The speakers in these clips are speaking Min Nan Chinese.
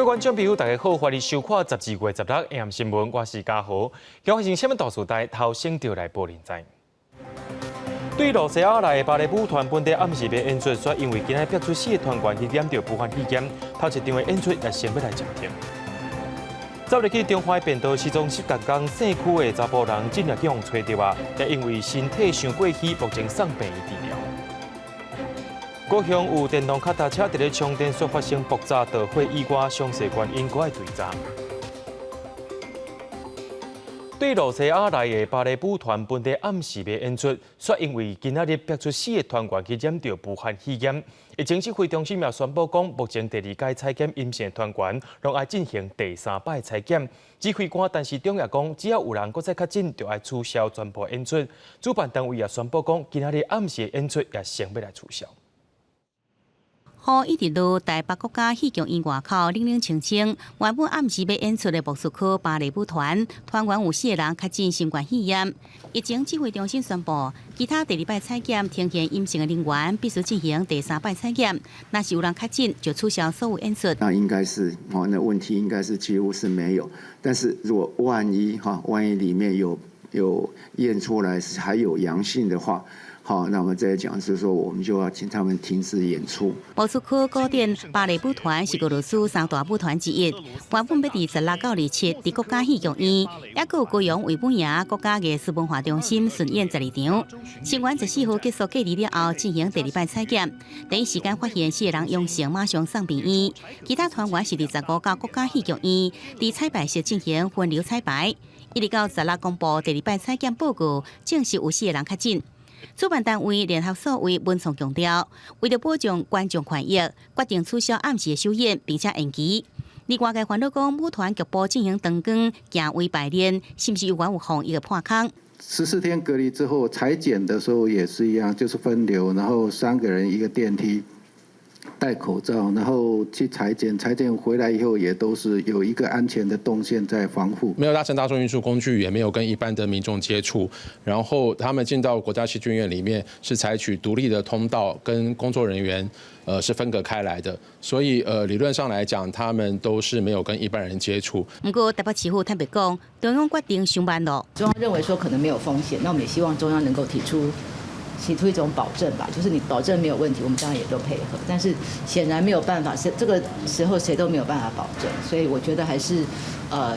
各位觀眾朋友，大家好，歡迎收看12月16 AM 新聞，我是嘉豪。今日新聞大時代頭先就來報連載。對露西亞來的芭蕾舞團本底暗時欲演出，卻因為今仔日爆出四個團員去染著武漢肺炎，頭一場的演出也先欲來暫停。走入去中華便道失蹤10工姓區的查埔人，進來去予揣著啊，也因為身體傷過虛，目前送病院治療。高雄有電動腳踏車佇咧充電所發生爆炸導火意外，詳細原因閣愛追查。對露西亞來的芭蕾舞團本底暗時欲演出，卻因為今仔日爆出四個團員去染著武漢肺炎，疫情指揮中心也宣布講，目前第二擺採檢陰性團員，攏愛進行第三擺採檢。指揮官陳時中也講，只要有人閣再確診，就愛取消全部演出。主辦單位也宣布講，今仔日暗時的演出也先欲來取消。雨一直落，台北國家戲劇院外口冷冷清清。原本暗時欲演出的莫斯科芭蕾舞團團員有四個人確診新冠肺炎。疫情指揮中心宣布，其他第二擺採檢呈現陰性的人員必須進行第三擺採檢。若是有人確診，就取消所有演出。那應該是哦，那問題應該是幾乎是沒有。但是如果萬一哈，萬一裡面有驗出來還有陽性的話，好，那我們再講，就是說，我們就要請他們停止演出。莫斯科古典芭蕾舞團是俄羅斯三大舞團之一，原本欲佇16到27佇國家戲劇院，抑閣有高雄衛武營國家藝術文化中心巡演12場。成員14號結束隔離了後，進行第二擺採檢，第一時間發現四個人陽性，馬上送病院。其他團員是佇15到國家戲劇院，佇彩排室進行分流彩排，一直到十六公布第二擺採檢報告，證實有四個人確診。主辦單位聯合數位文創強調，為著保障觀眾權益，決定取消暗時的首演，並且延期。另外界煩惱講，舞團局部進行斷更、行位排練，是毋是猶原有防疫的破空？ 14天隔離之後，採檢的時候也是一樣，就是分流，然後三個人一個電梯，戴口罩，然後去採檢，採檢回來以後也都是有一個安全的動線在防護。沒有搭乘大眾運輸工具，也沒有跟一般的民眾接觸，然後他們進到國家戲劇院裡面是採取獨立的通道，跟工作人員是分隔開來的，所以理論上來講，他們都是沒有跟一般人接觸。不過台北市府坦白講，中央決定傷慢囉。中央認為說可能沒有風險，那我們也希望中央能夠提出一種保證吧，就是你保證沒有問題，我們當然也都配合。但是顯然沒有辦法，是這個時候誰都沒有辦法保證，所以我覺得還是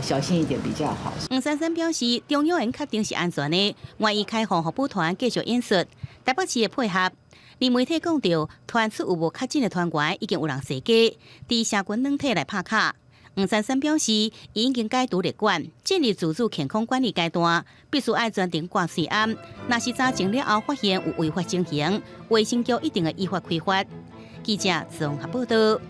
小心一點比較好。黃珊珊表示，中央已確定是安全的，願意開放予舞團繼續演出，台北市會配合。而媒體講著，傳出有無確診的團員已經有人踅街，佇社群軟體來拍卡。黃珊珊表示，已經解除列管，進入自主健康管理階段，必須愛全程掛喙罨。若是查證了後發現有違法情形，衛生局一定會依法開罰。記者綜合報道。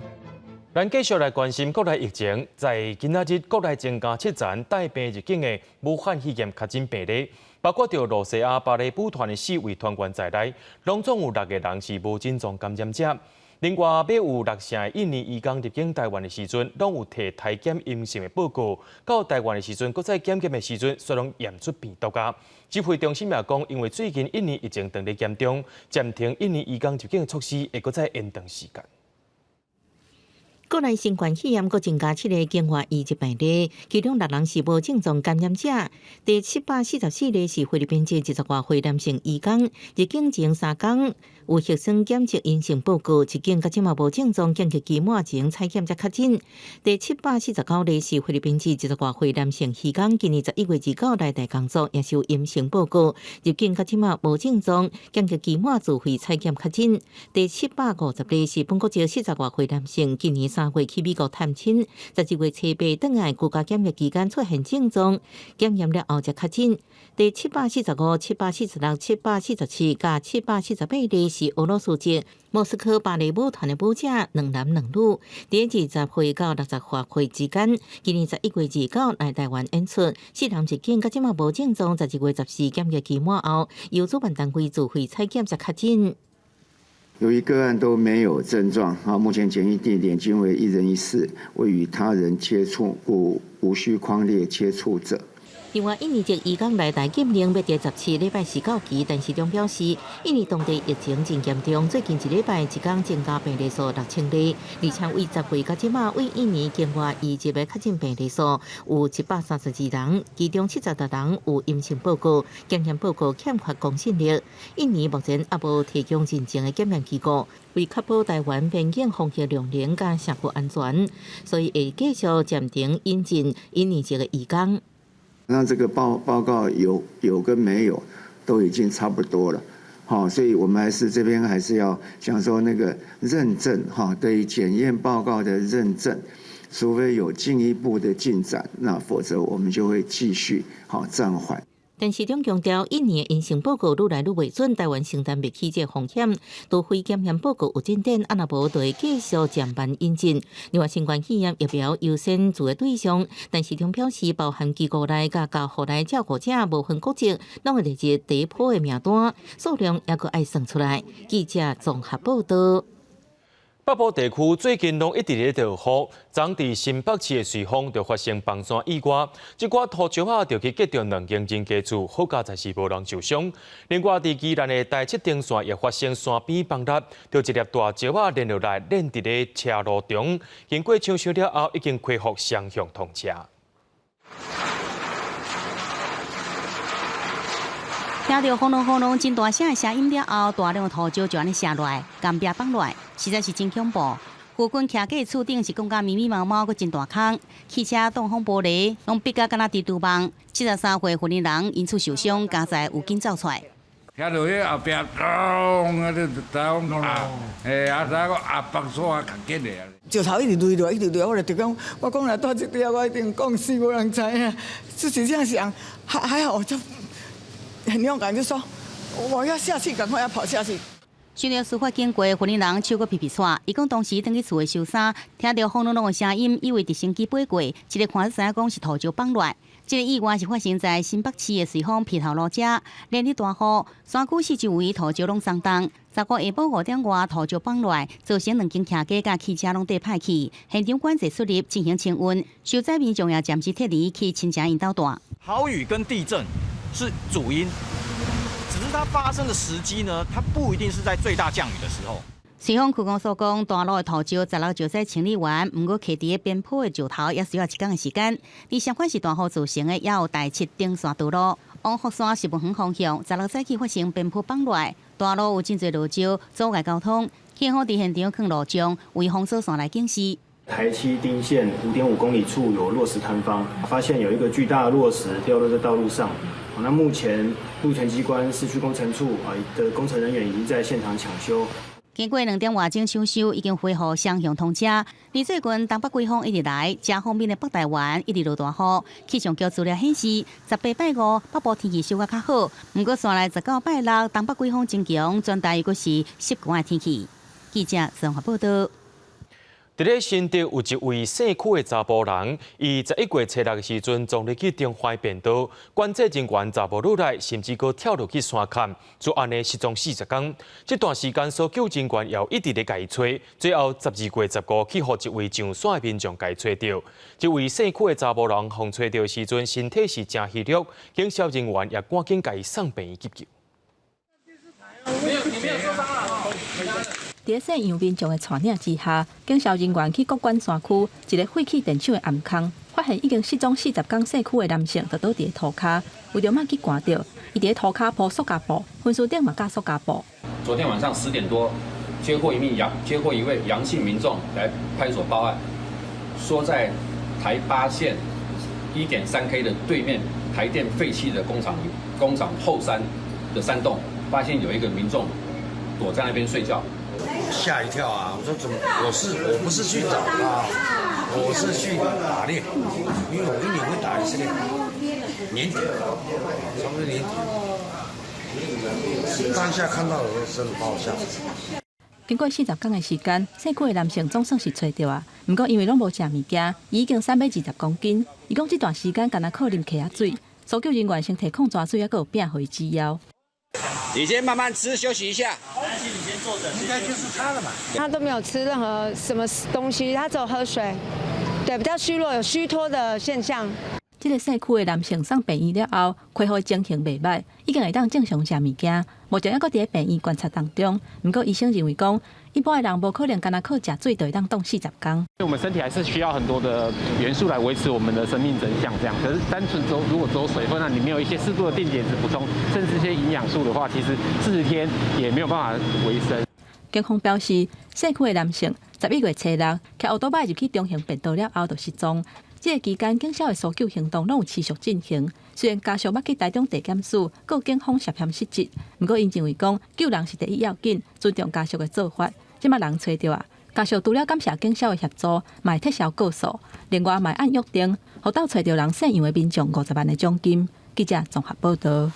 咱繼續來關心國內疫情，在今仔日國內增加七層帶病入境的武漢肺炎確診病例，包括著露西亞芭蕾舞團的四位團員在內，攏總有六個人是無症狀感染者。另外，欲有六成的印尼移工入境台灣的時陣，攏有提篩檢陰性的報告。到台灣的時陣，閣再檢驗的時陣，煞攏驗出病毒啊！指揮中心也講，因為最近印尼疫情當咧嚴重，暫停印尼移工入境的措施，會閣再延長時間。國內新冠肺炎閣增加七個境外移入病例，其中六人是無症狀感染者。第744例是菲律賓籍20外歲男性移工，入境前3工有核酸檢測陰性報告，入境到這馬無症狀，檢疫期滿前採檢才確診。第749例是菲律賓籍20外歲男性移工，今年11月29來台工作，也是有陰性報告，入境到這馬無症狀，檢疫期滿自費採檢確診。第750例是本國籍40外歲男性，今年3月去美國探親，12月初八轉來居家檢疫期間出現症狀，檢驗了後才確診。第745、746、747佮748例是俄羅斯籍莫斯科芭蕾舞團的舞者，兩男兩女，佇20歲到68歲之間，今年11月29來台灣演出，四人入境到這馬無症狀，12月14檢疫期滿後，由主辦單位自費採檢才確診。由於個案都沒有症狀，啊，目前檢疫地點均為一人一室，未與他人接觸，故無需匡列接觸者。另外，印尼籍移工來台禁令欲佇17禮拜四到期，但市長表示，印尼當地疫情真嚴重，最近一禮拜一工增加病例數6000例，而且為10月到這馬對印尼境外移入的確診病例數有132人，其中76人有陰性報告，檢驗報告欠缺公信力。印尼目前猶無提供認證的檢驗機構，為確保台灣邊境防疫量能佮社區安全，所以會繼續暫停引進印尼籍的移工。那這個報告有跟沒有都已經差不多了，好，所以我們還是這邊還是要想說那個認證哈，對於檢驗報告的認證，除非有進一步的進展，那否則我們就會繼續好暫緩。但市長強調，印尼的陰性報告愈來愈袂準，台灣承擔袂起這個風險。除非檢驗報告有進展，啊若無就會繼續暫緩引進。另外，新冠肺炎疫苗優先注的對象，但市長表示，包含機構內佮家戶內照顧者，無分國籍，攏會列入第一波的名單，數量猶閣愛算出來。記者綜合報道。北部地區最近攏一直咧落雨，昨佇新北市的瑞芳就發生崩山意外，這寡土石仔就去擊著兩間人家厝，好佳哉是無人受傷。另外，佇宜蘭的台七丁線也發生山邊崩塌，著一粒大石仔連落來，連佇咧車路中，經過搶修了後，已經恢復雙向通車。聽著轟隆轟隆真大聲的聲音了後，大量土石就按呢瀉落來，江壁崩落來，實在是真恐怖。附近徛家厝頂是講甲密密麻麻，閣真大空，汽車擋風玻璃攏逼甲敢若蜘蛛網。73歲婦人因此受傷，佳哉有緊走出來。聽著彼後壁咚，啊，就知影講啊，嘿，啊，知影講啊，崩山較緊的啊。石頭一直落落，一直落，我就直講，我講若蹛這塊，我一定講死，無人知影。就是這樣想，還好，就很勇敢，就說我要下去，趕快要跑下去。受到事發經過，婦人手閣皮皮掣。伊講當時轉去厝內收衫，聽著轟隆隆的聲音，以為直升機飛過，一个看就知影講是土石崩落來。這个意外是發生在新北市的瑞芳埤頭路遮，連日大雨，山區四周圍土石攏鬆動。15下晡5點外，土石崩落來，造成兩間徛家佮汽車攏綴歹去。現場管制出入進行清運，受災民眾也暫時撤離去親戚𪜶兜蹛。豪雨跟地震是主因，只是它發生的時機呢，它不一定是在最大降雨的時候。瑞芳區公所講，大路的土石16就使清理完，毋過徛佇咧邊坡的石頭也需要一工的時間。而相反是大雨造成的，也有台七頂線道路往福山十分方向，16早起發生邊坡崩落來，大路有真濟落石阻礙交通，警方佇現場囥路障，為封鎖線來警示。台七丁線5.5公里處有落石坍方，發現有一個巨大的落石掉落在道路上。那目前路權機關市區工程處啊的工程人員已經在現場搶修。經過2點外鐘搶修，已經恢復雙向通車。而最近東北季風一直來，遮方面的北台灣一直落大雨。氣象局資料顯示，18拜五北部天氣小可較好，毋過紲來19拜六東北季風增強，全台猶閣是濕寒的天氣。記者綜合報道。佇咧新竹有一位姓許的查埔人，伊11月初6的時陣，撞入去中華便道，管制人員查無落來，甚至閣跳落去山崁，就按呢失蹤40工。這段時間，搜救人員也一直咧共伊揣，最後12月15去予一位上山的民眾共伊揣著。這位姓許的查埔人予揣著的時陣，身體是誠虛弱，警消人員也趕緊共伊送病院急救。沒有，你沒有受傷啦！佇姓楊民眾的帶領之下，警消人員去國關山區一個廢棄電廠的暗空，發現已經失蹤40工姓許的男性，就倒佇塗跤，為著莫去寒著，伊佇塗跤鋪塑膠布，薰屍頂嘛蓋塑膠布。昨天晚上10點多，接獲一位楊姓民眾來派出所報案，說在台八線1.3 K 的對面台電廢棄的工廠後山的山洞，發現有一個民眾躲在那邊睡覺。嚇一跳啊！我說怎麼？我不是去找他，我是去打獵，因為我一年會打一次獵，年底，差不多年底。當下看到的時候，真的把我嚇死。經過40工的時間，姓許的男性總算是揣著啊。毋過因為攏無食物件，伊已經瘦欲20公斤。伊講這段時間干焦靠啉溪仔水，搜救人員先提礦泉水，猶閣有餅予伊止枵。你先慢慢吃，休息一下。你先坐著，應該就是他了嘛。他都沒有吃任何什麼東西，他只有喝水，對，比較虛弱，有虛脫的現象。這這个社區的男性送病院了後，恢復情形袂䆀，已經會當正常食物件，目前猶閣佇咧病院觀察當中。毋過醫生認為講，一般的人無可能干焦靠食水就會當擋40工。我們身體還是需要很多的元素來維持我們的生命真相，這樣。可是單純走，如果走水分，那你沒有一些適度的電解質補充，甚至一些營養素的話，其實40天也沒有辦法維生。警方表示，社區的男性11月初六，騎歐多擺入去中興便道了後就失蹤。這个期間，警消的搜救行動攏有持續進行。雖然家屬捌去台中地檢署告警方涉嫌失職，毋過𪜶認為講救人是第一要緊，尊重家屬的做法。這馬人揣著啊，家屬除了感謝警消的協助，嘛會撤銷告訴。另外，嘛會按約定，予鬥揣著人姓楊的民眾50萬的獎金。記者綜合報導。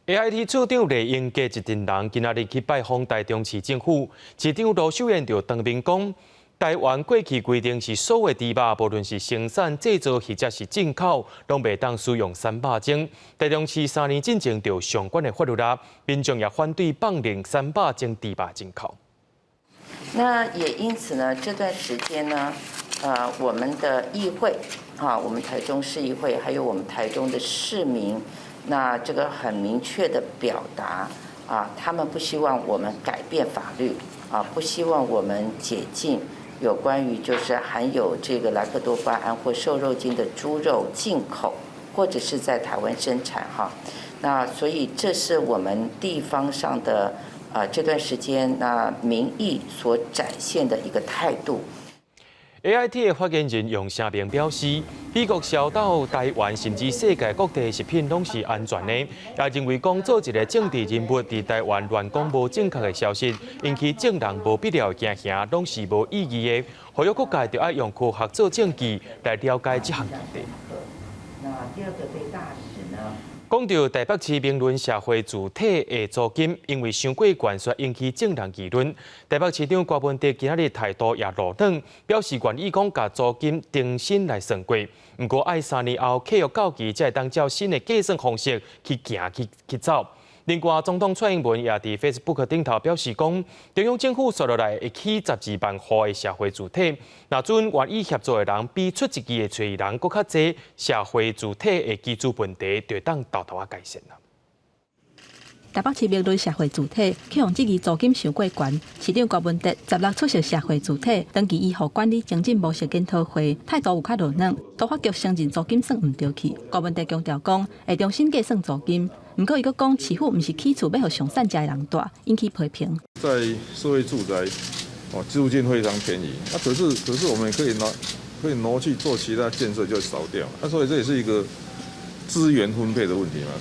AIT 處長賴英傑一陣人今仔日去拜訪台中市政府，市長盧秀燕就當面講，台灣過去規定是所有豬肉，無論是生產、製造或者是進口，攏袂當使用三肉精。台中市3年進前就相關的法律啦，民眾也反對放任三肉精豬肉進口。那也因此呢，這段時間呢，我們的議會啊，我們台中市議會，還有我們台中的市民，那這個很明確的表達啊，他們不希望我們改變法律啊，不希望我們解禁有關於就是含有這個萊克多巴胺或瘦肉精的豬肉進口，或者是在台灣生產哈。那所以這是我們地方上的啊這段時間那民意所展現的一個態度。 AIT 的發言人楊成明表示，美國銷到台灣甚至世界各地的食品攏是安全的，也認為講做一个政治人物佇台灣亂講無正確的消息，引起眾人無必要的驚嚇，攏是無意義的。呼籲各界著愛用科學做證據來了解這項議題。那第二個對大使呢？講到台北市明倫社會住宅的租金，因為傷過懸，所引起眾人議論。台北市長柯文哲今仔日態度也落軟，表示願意講共租金重新來算過。毋過愛3年後契約到期，才會當照新的計算方式去行去去走。另外，總統蔡英文也佇 Facebook 頂頭表示講，中央政府紲落來會起12萬戶的社會住宅，若準願意協助的人比出一支的揣人閣較濟，社會住宅的居住問題就會當沓沓仔改善啦。台北市明倫社會住宅去予質疑租金傷過懸，市長柯文哲16出席社會住宅長期醫護管理精進模式研討會，態度有較落軟，都發局承認租金算毋著去。柯文哲強調講，會重新計算租金。毋過伊閣講，市府毋是起厝欲予上散食的人蹛，引起批評。在社會住宅，哦，租金非常便宜，那可是我們可以挪去做其他建設就少掉，那所以這也是一個資源分配的問題嘛。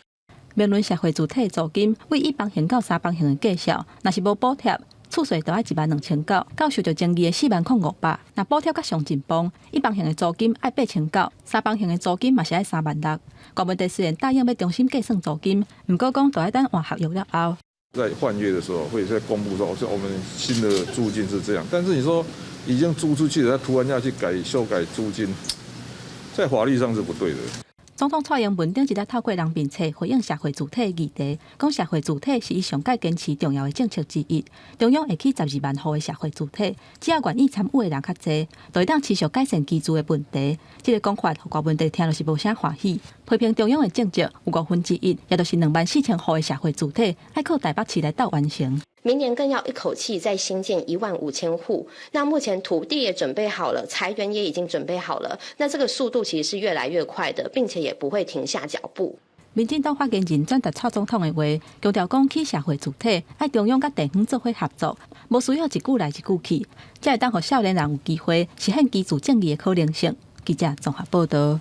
明倫社會住宅租金為1房型到3房型的介紹，若是無補貼，厝稅就愛1萬2900，到受著爭議的4萬零500。若補貼較上進步，1房型的租金愛8900，3房型的租金嘛是愛3萬6。柯文哲雖然答應欲重新計算租金，毋過講著愛等換合約了後。在換約的時候，會再公布說，我們新的租金是這樣。但是你說已經租出去了，他突然要去改修改租金，在法律上是不對的。總統蔡英文頂一日透過人面冊回應社會住宅議題，講社會住宅是伊上蓋堅持重要的政策之一。中央會起12萬戶的社會住宅，只要願意參與的人較濟，就會當持續改善居住的問題。這个講法，予柯文哲聽著是無啥歡喜，批評中央的政績有1/5，也就是2萬4千戶的社會住宅，愛靠台北市來鬥完成。明年更要一口氣再新建1萬5千戶。那目前土地也準備好了，財源也已經準備好了。那這個速度其實是越來越快的，並且也不會停下腳步。民進黨發言人轉達蔡總統的話，強調講起社會住宅愛中央佮地方做伙合作，無需要一句來一句去，才會當予少年人有機會實現居住正義的可能性。記者綜合報導。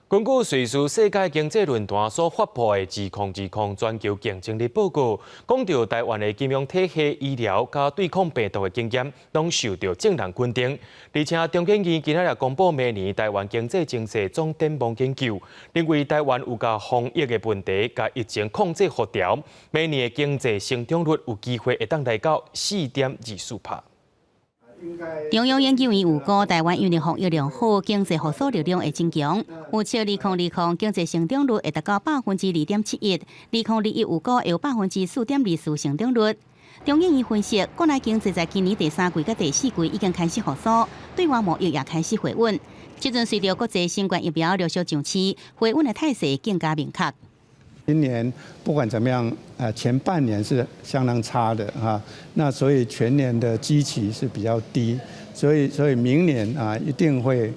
根據瑞士世界經濟論壇所發布的2020全球競爭力報告，講到台灣的金融體系、醫療佮對抗病毒的經驗，攏受到眾人肯定。而且中研院今仔日公布明年台灣經濟情勢總展望研究，認為台灣有共防疫的問題佮疫情控制協調，明年的經濟成長率有機會會當來到4.24趴。中央研究院預估，台灣因為防疫良好，經濟復甦力量會增強。預測2020經濟成長率會達到2.71%，2021預估會有4.24%成長率。中研院分析，國內經濟在今年第三季佮第四季已經開始復甦，對外貿易也開始回穩。這陣隨著國際新冠疫苗陸續上市，回穩的態勢更加明確。今年不管怎麼樣，前半年是相當差的哈，那所以全年的基期是比較低，所以明年啊一定會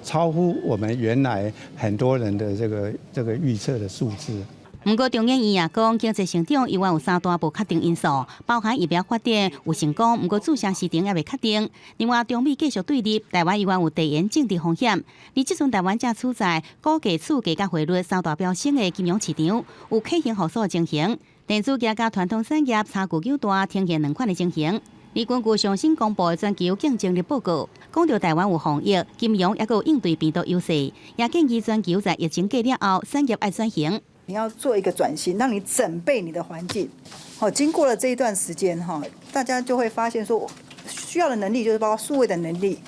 超乎我們原來很多人的這個預測的數字。毋過，中研院也講，經濟成長猶原有三大無確定因素，包含疫苗發展有成功，毋過注射時程猶未確定。另外，中美繼續對立，台灣猶原有地緣政治風險。而這陣台灣正處在股價、厝價佮匯率三大飆升的金融市場，有客型復甦的情形。電子業佮傳統產業差距較大，呈現兩款的情形。而根據上新公布的全球競爭力報告，講著台灣有防疫、金融，猶閣有應對病毒優勢，也建議全球在疫情過了後，產業愛轉型。你要做一個轉型，讓你準備你的環境。好，經過了這一段時間，哈，大家就會發現說，需要的能力就是包括數位的能力，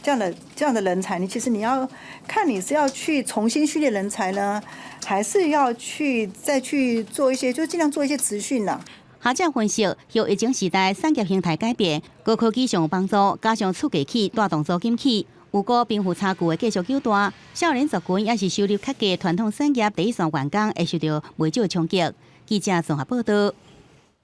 這樣的人才，你其實你要看你是要去重新訓練人才呢，還是要去再去做一些，就盡量做一些職訓啦。學者分析，後疫情時代產業形態改變，高科技上有幫助，加上厝價起帶動租金起。有過貧富差距會繼續擴大，少年族群也是收入較低傳統產業第一線員工會受著袂少衝擊。記者綜合報道。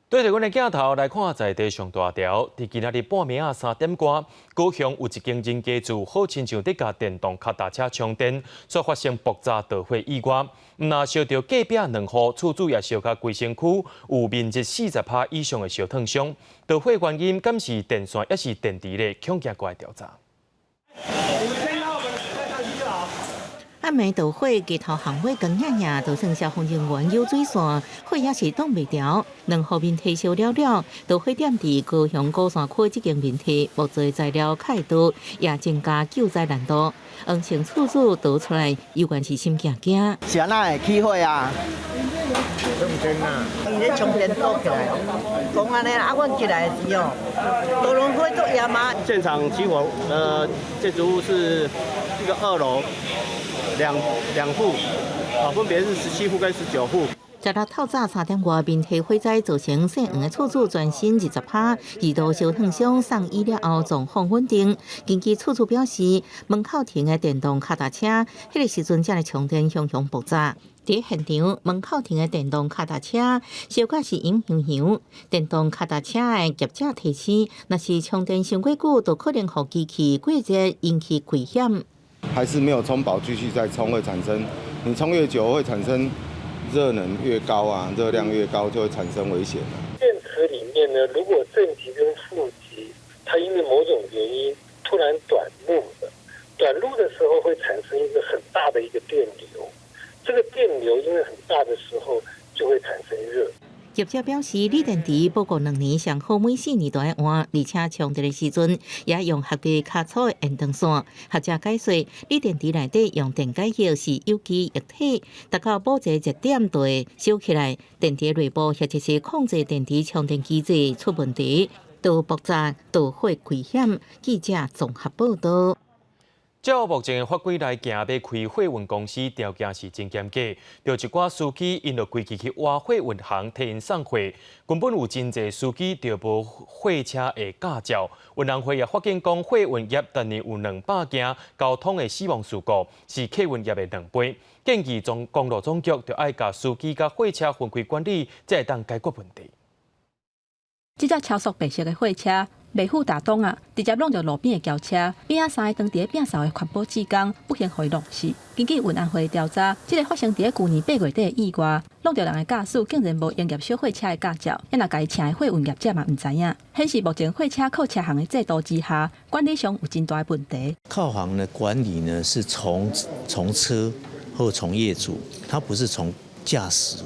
對著阮的鏡頭來看，在地上大條，佇今仔日半暝仔3點外，高雄有一間人家厝，好親像佇共電動跤踏車充電，煞發生爆炸著火意外。毋但燒著隔壁兩戶，厝主也燒甲規身軀有面積40%以上的燒燙傷。著火原因敢是電線抑是電池咧？恐驚過來調查。暗暝著火，街頭巷尾光影影，就算消防人員有水線，火也是擋袂牢。兩戶面體燒了了，著火點佇高雄鼓山區這間面體，木材材料較會多，也增加救災難度。黃姓厝主逃出來，猶原是心驚驚。是按怎會起火啊？充電啊！伊咧充電倒起來，講按呢啊，阮起來的時候，都攏火足炎啊。現場起火，建築物是一個二樓。兩戶，啊，分別是17戶跟19戶。十六透早3點外，面體火災造成姓黃的厝主全身20%，二度燒燙傷，送醫了後狀況穩定。根據厝主表示，門口停的電動跤踏車，彼個時陣才來充電，熊熊爆炸。佇現場門口停的電動跤踏車，燒甲是陰香香。電動跤踏車的業者提醒，若是充電傷過久，就可能予機器過熱，引起危險。還是沒有充飽，繼續再充會產生，你充越久會產生熱能越高啊，熱量越高就會產生危險。電池裡面呢，如果正極跟負極，它因為某種原因突然短路了，短路的時候會產生一個很大的一個電流，這個電流因為很大的時候就會產生熱。業者表示，鋰電池保固2年，上好每4年都愛換，而且充電的時陣也用合格較粗的延長線。學者解說，鋰電池內底用電解液是有機液體，達到某一個熱點就會燒起來，電池內部或者是控制電池充電機制出問題，都爆炸導火危險。記者綜合報道。照目前的法規來行，欲開貨運公司條件是真嚴格。著一寡司機𪜶就規氣去挖貨運行，替𪜶送貨，根本有真濟司機著無貨車的駕照。運安會也發現講，貨運業逐年有200件交通的死亡事故，是客運業的2倍。建議總公路總局著愛共司機佮貨車分開管理，才會當解決問題。這隻超速白色的貨車，袂赴大擋啊，直接挵著路邊的轎車，邊仔三個當佇咧摒掃的環保志工，不幸予伊挵死。根據運安會調查，這个發生佇咧舊年8月底的意外，挵著人的駕駛竟然無營業小貨車的駕照，抑若共伊請的貨運業者嘛毋知影，顯示目前貨車靠車行的制度之下，管理上有真大的問題。靠行的管理呢，是從車或從業主，他不是從駕駛，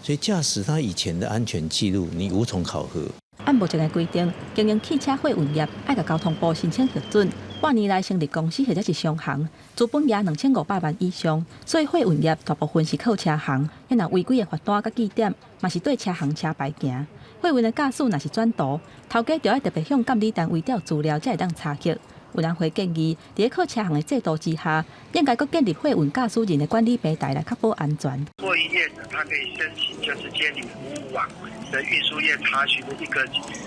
所以駕駛他以前的安全記錄，你無從考核。按目前的規定，經營汽車貨運業愛共交通部申請核准，半年內成立公司或者是商行，資本額2500萬以上，所以貨運業大部分是靠車行。抑若違規的罰單佮記點，嘛是對車行車牌行。貨運的駕駛若是轉途，頭家就愛特別向監理單位調資料，才會當查核。運安會建議，佇咧客車行的制度之下，應該閣建立貨運駕駛人的管理平台來確保安全。貨運業者他可以申請，就是監理服務網的運輸業查詢的一個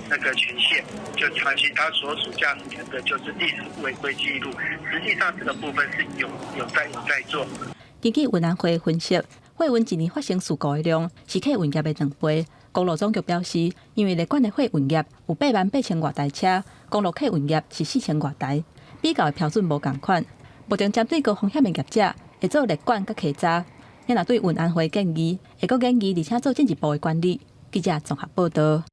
那個權限，就查詢他所屬駕駛員的就是歷史違規記錄。實際上這個部分是有在做。根據運安會分析，貨運一年發生事故的量是客運業的兩倍。公路總局表示，因為列管的貨運業有8萬8千外台車，公路客運業是4千外台，比較的標準無仝款。目前針對高風險的業者，會做列管佮稽查。也若對運安會建議，會閣研究，而且做進一步的管理。記者綜合報導。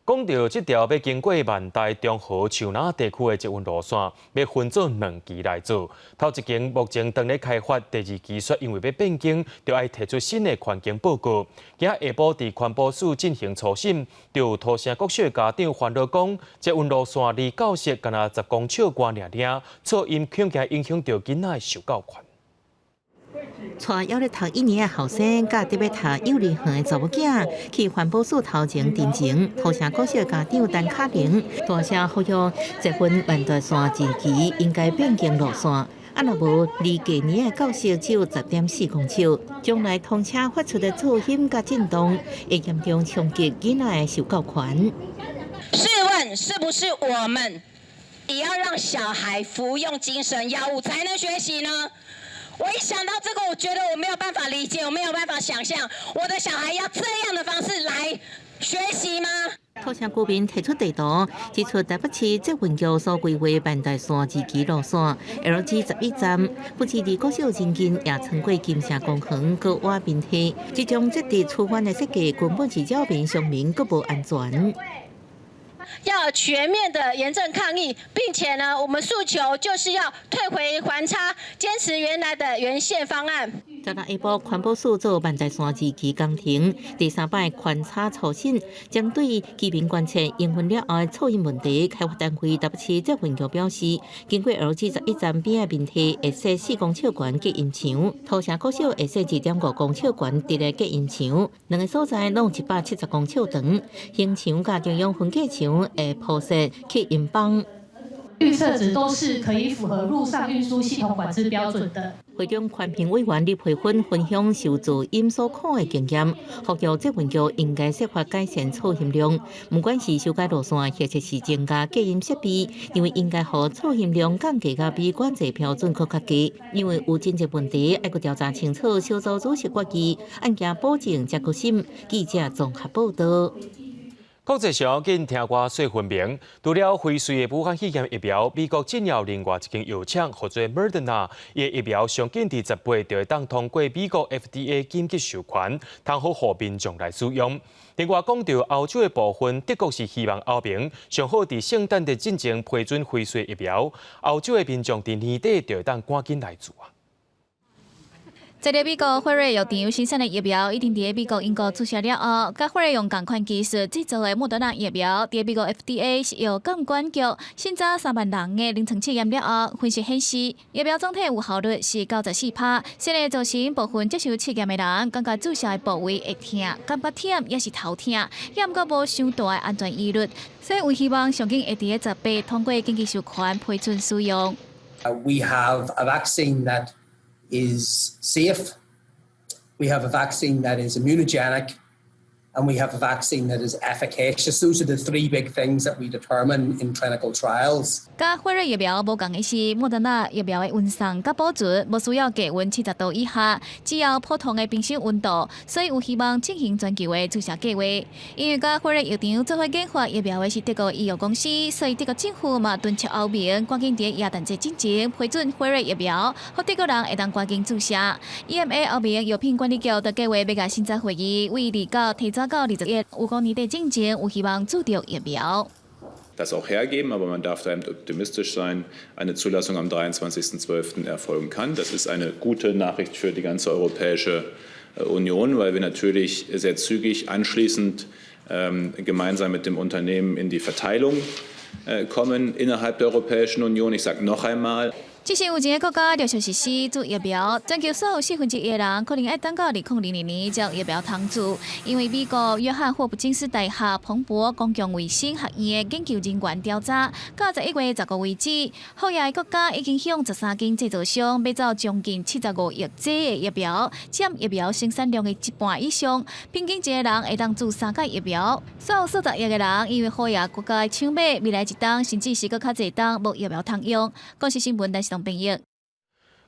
講到這條欲經過萬大中和樹林地區的捷運路線，欲分做兩期來做。頭一期目前正咧開發，第二期卻因為欲變更，就愛提出新的環境報告。今仔下晡佇環保署進行初審，就有土城國小家長煩惱講，捷運路線離教室干焦10公尺外爾爾，噪音恐驚影響著囡仔的受教權。帶猶咧讀一年的後生，佮佇欲讀幼兒園的查某囝去環保署頭前陳情，土城國小家長陳卡玲大聲呼籲，捷運萬大線二期應該變更路線，啊若無離低年的教室只有10.4公尺，將來通車發出的噪音佮震動，會嚴重衝擊囡仔的受教權。試問，是不是我們也要讓小孩服用精神藥物才能學習呢？我一想到這個，我覺得我沒有辦法理解，我沒有辦法想象，我的小孩要這樣的方式來學習嗎？土城居民提出地圖，指出台北市捷運局所規劃萬大線二期路線 LG 11站，不止佇國小鄰近，也穿過金城公園閣瓦面溪。這種捷地出發的設計，根本是擾民傷民，閣無安全。要全面的嚴正抗議，並且呢，我們訴求就是要退回環差，堅持原來的原線方案。昨昏下晡，環保署做萬大線二期工程第三擺環差初審，針對居民關切營運了後的噪音問題，開發單位台北市捷運局表示，經過 LG 十一站邊的面溪會設4公尺懸隔音牆，土城國小會設2.5公尺懸佇咧隔音牆，兩个所在攏170公尺長，行牆佮中央分隔牆會鋪設隔音板。預測值都是可以符合陸上運輸系統管制標準的。會中環評委員李培芬分享受噪音所苦的經驗，呼籲捷運局應該設法改善噪音量，不管是修改路線，或者是增加隔音設備，認為應該予噪音量降低到比管制標準閣較低。因為有真濟問題，愛閣調查清楚，小組主席決議，案件保證才閣審。記者綜合報導。國際上緊聽歌說分明，除了輝瑞的武漢肺炎疫苗，美國進有另外一間藥廠，號做 Moderna，伊的疫苗上緊佇18就會當通過美國 FDA 緊急授權，通好予民眾來使用。另外講到歐洲的部分，德國是希望歐盟上好佇聖誕節進前批准輝瑞疫苗，歐洲的民眾佇年底就會當趕緊來注啊。這个美國輝瑞藥廠生產的疫苗已經佇美國、英國注射了後，佮輝瑞用仝款技術製造的莫德納疫苗，佇美國 FDA 食藥監管局審查3萬人的臨床試驗了後，分析顯示疫苗總體有效率是94%，雖然造成部分接受試驗的人感覺注射的部位會疼，感覺忝抑是頭疼，抑毋過無傷大的安全疑慮，所以有希望上緊會佇咧18通過緊急授權批准使用。 We have a vaccine that is safe. We have a vaccine that is immunogenic, and we have a vaccine that is efficacious. Those are the three big things that we determine in clinical trials. 佮輝瑞疫苗無仝的是，莫德納疫苗的運送佮保存無需要低溫70度以下，只要普通的冰箱溫度，所以有希望進行全球的注射計劃。因為佮輝瑞藥廠做伙研發疫苗的是德國醫藥公司，所以德國政府嘛敦促歐盟趕緊佇耶誕節進前批准輝瑞疫苗，予德國人會當趕緊注射。EMA 歐盟藥品管理局的計劃欲共審查會議，為二九提早到21，有講年底進前有希望注著疫苗。 Das auch hergeben, aber man darf da optimistisch sein, eine Zulassung am 23.12. erfolgen kann. Das ist eine gute Nachricht für die ganze Europäische Union, weil wir natürlich sehr zügig anschließend gemeinsam mit dem Unternehmen in die Verteilung kommen innerhalb der Europäischen Union. Ich sage noch einmal, 這是有一个國家陸續實施注疫苗，全球所有四分之一的人可能愛等到2022年才有疫苗通注。因為美國約翰霍普金斯大學彭博公共衛生學院的研究人員調查，到11月15為止，富裕的國家已經向13間製造商買走將近75億劑的疫苗，佔疫苗生產量的一半以上。平均一个人會當注三劑疫苗。所有數十億的人因為富裕國家的搶買，未來一冬甚至是閣較濟冬無疫苗通用。公視新聞陳世東編譯。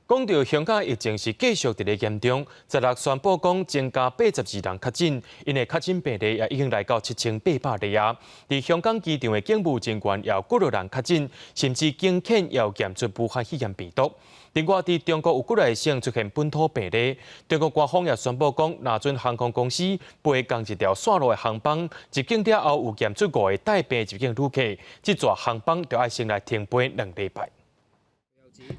講到香港疫情是繼續佇咧嚴重，16宣布講增加82人確診，𪜶的確診病例也已經來到7800例啊。佇香港機場的警務人員也有幾落人確診，甚至警犬也有檢出武漢肺炎病毒。另外，佇中國有幾个省出現本土病例，中國官方也宣布講，若准航空公司飛仝一條線路的航班入境了後有檢出五个帶病入境旅客，這逝航班就愛先來停飛2禮拜。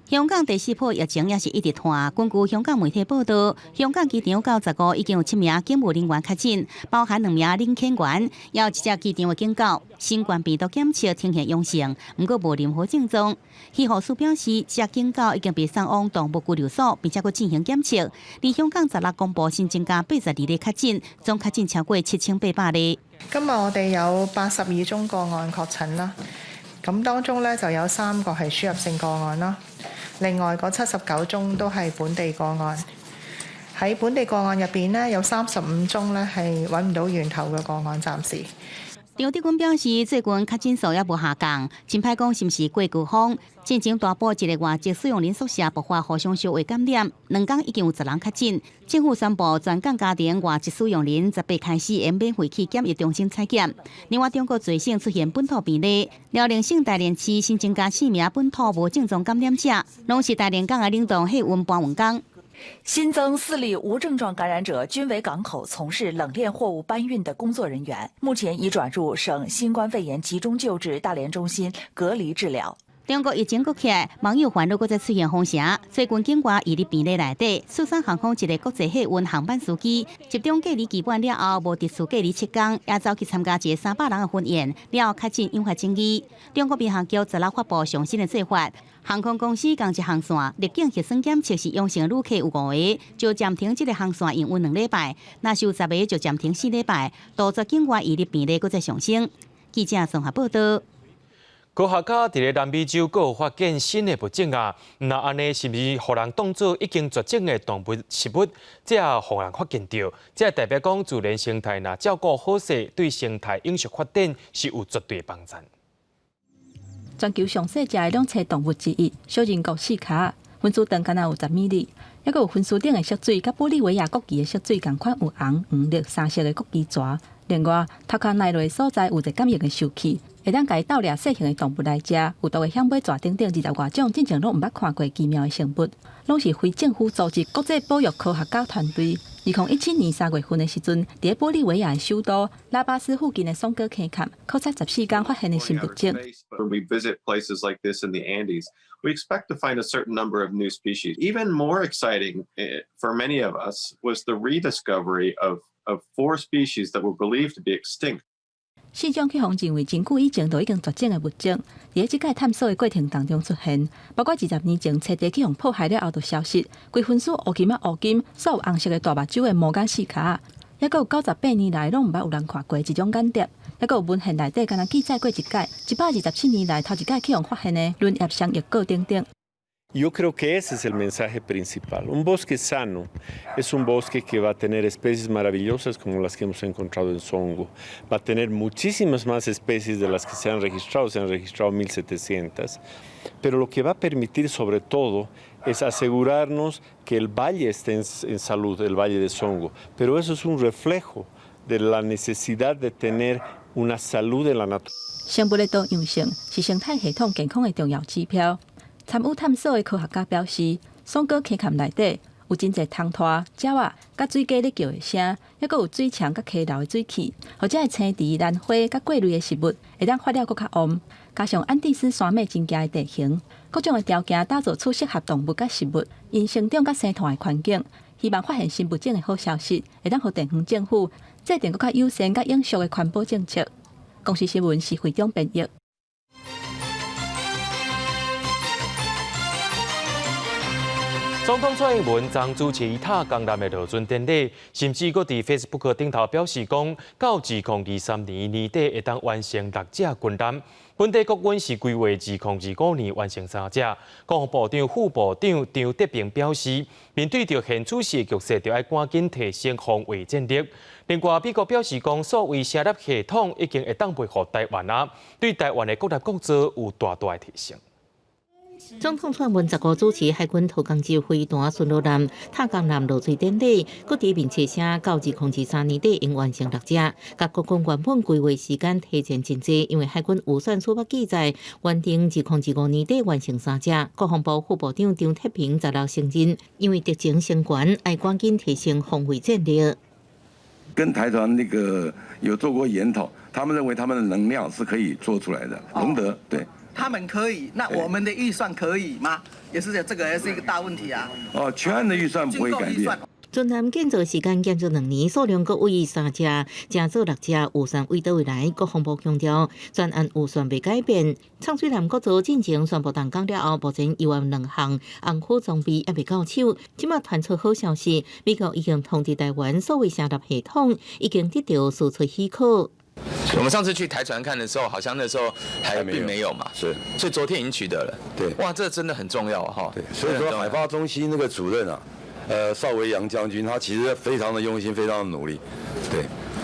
香港第四波疫情也是一直拖。根據香港媒體報道，香港機場到15已經有七名警務人員確診，包含兩名領遣員，也有一隻機場的警狗。新冠病毒檢測呈現陽性，毋過無任何症狀。醫護署表示，這隻警狗已經被送往動物拘留所，並且閣進行檢測。而香港十六公布新增加82例確診，總確診超過7800例。今日我哋有82宗個案確診啦。咁當中咧就有三個係輸入性個案啦，另外嗰79宗都係本地個案。喺本地個案入邊呢，有35宗咧係揾唔到源頭嘅個案，暫時。張德軍表示，最近確診數也無下降，真歹講是毋是過高峰。進前大埔一个外籍使用人宿舍爆發互相相話感染，2工已經有10人確診。政府宣布，全港家庭外籍使用人18開始會免費去檢疫中心採檢。另外，中國濟省出現本土病例，遼寧省大連市新增加四名本土無症狀感染者，攏是大連港的冷凍貨運搬運工。新增四例無症狀感染者，均為港口從事冷鏈貨物搬運的工作人員，目前已轉入省新冠肺炎集中救治大連中心隔離治療。中國疫情閣起來，網友煩惱閣再出現封城。最近境外移入病例內底，四川航空一个國際客運航班司機集中隔離期滿了後，無特殊隔離7工，也走去參加一个300人的婚宴，了後確診引發爭議。中國民航局十六發布上新的做法，航空公司仝一航線入境核酸檢測是陽性旅客有五個，就暫停這个航線營運2禮拜；若是有10個，就暫停4禮拜，杜絕境外移入病例閣再上升。記者綜合報道。科學家佇咧南美洲閣有發現新的物種啊！若按呢，是毋是予人當做已經絕種的動物食物，才予人發現著？這代表講自然生態若照顧好勢，對生態永續發展是有絕對幫助。全球上細隻的兩棲動物之一，小人國四跤，分子長敢若有10米里，猶閣有分子頂的色水，佮玻利維亞國旗的色水仝款，有紅、黃、綠三色的國旗蛇。另外，頭殼內內所在有一個感應的受器，會當共伊鬥掠細型的動物來食。有毒的響尾蛇等等20外種，進前攏毋捌看過奇妙的生物，攏是非政府組織國際保育科學家團隊。2017年3月份的時陣，佇玻利維亞的首都拉巴斯附近的松哥溪坎考察14工發現的新物種。 When we visit places like this in the Andes, we expect to find a certain number of new species. Even more exciting for many of us was the rediscovery of four species that were believed to be extinct. 四種去予認為真久以前就已經絕種的物種，佇這擺探索的過程當中出現，包括20年前棲地去予破壞了後就消失，規分屬烏金仔烏金，所有紅色的大目睭的魔眼四跤，猶閣有98年來攏毋捌有人看過一種眼蝶，猶閣有文獻內底敢若記載過一擺，127年來頭一擺去予發現的輪葉雙翼鴞等等。 Yo creo que ese es el mensaje principal. Un bosque sano es un bosque que va a tener especies maravillosas como las que hemos encontrado en Zongo. Va a tener muchísimas más especies de las que se han registrado 1.700. Pero lo que va a permitir sobre todo es asegurarnos que el valle esté en salud, el valle de Zongo. Pero eso es un reflejo de la necesidad de tener una salud en la naturaleza. 生物的多樣性是生態系統健康的重要指標。參與探索的科學家表示，松果溪坎內底有真濟蟲豸、鳥仔、佮水雞咧叫的聲，猶閣有水牆佮溪流的水汽，予遮的青池、蘭花佮過濾的食物會當發了閣較旺。加上安第斯山脈真崎的地形，各種的條件打造出適合動物佮食物𪜶成長佮生態的環境。希望發現新物種的好消息，會當予地方政府制定閣較友善佮永續的環保政策。公視新聞是會長編譯。總統蔡英文昨主持塔江艦的落船典禮，甚至閣佇 Facebook 頂頭表示講，到2023年年底會當完成六隻軍艦。本底國軍是規劃2025年完成三隻。國防部長副部長張德平表示，面對著現此時的局勢，就愛趕緊提升防衛戰力。另外，美國表示講，數位聲納系統已經會當配合台灣啊，對台灣的國力國造有大大的提升。總統蔡英文15主持海軍桃江級飛彈巡邏艦塔江艦落水典禮，閣佇面齊聲到2023年底應完成六隻，佮國軍原本規劃時間提前真濟，因為海軍預算書捌記載，原定2025年底完成三隻。國防部副部長張鐵平16承認，因為敵情升懸，愛趕緊提升防衛戰力。跟台船那個有做過研討，他們認為他們的能量是可以做出來的。龍德對。他們可以，那我們的預算可以嗎？也是這個，也是一個大問題啊。哦，全案的預算不會改變。巡艦建造時間減少2年，數量閣為三隻，增做六隻，預算為佗位來？國防部強調，全案預算未改變。深水艦國造進前宣布動工了後，目前猶有兩項紅海裝備猶未到手。這馬傳出好消息，美國已經通知台灣，數位聲納系統已經得到輸出許可。我們上次去台船看的時候，好像那時候還並沒有嘛，是，所以昨天已經取得了。對，哇，這真的很重要哈。對，所以說海發中心那個主任啊，邵維陽將軍，他其實非常的用心，非常的努力。對，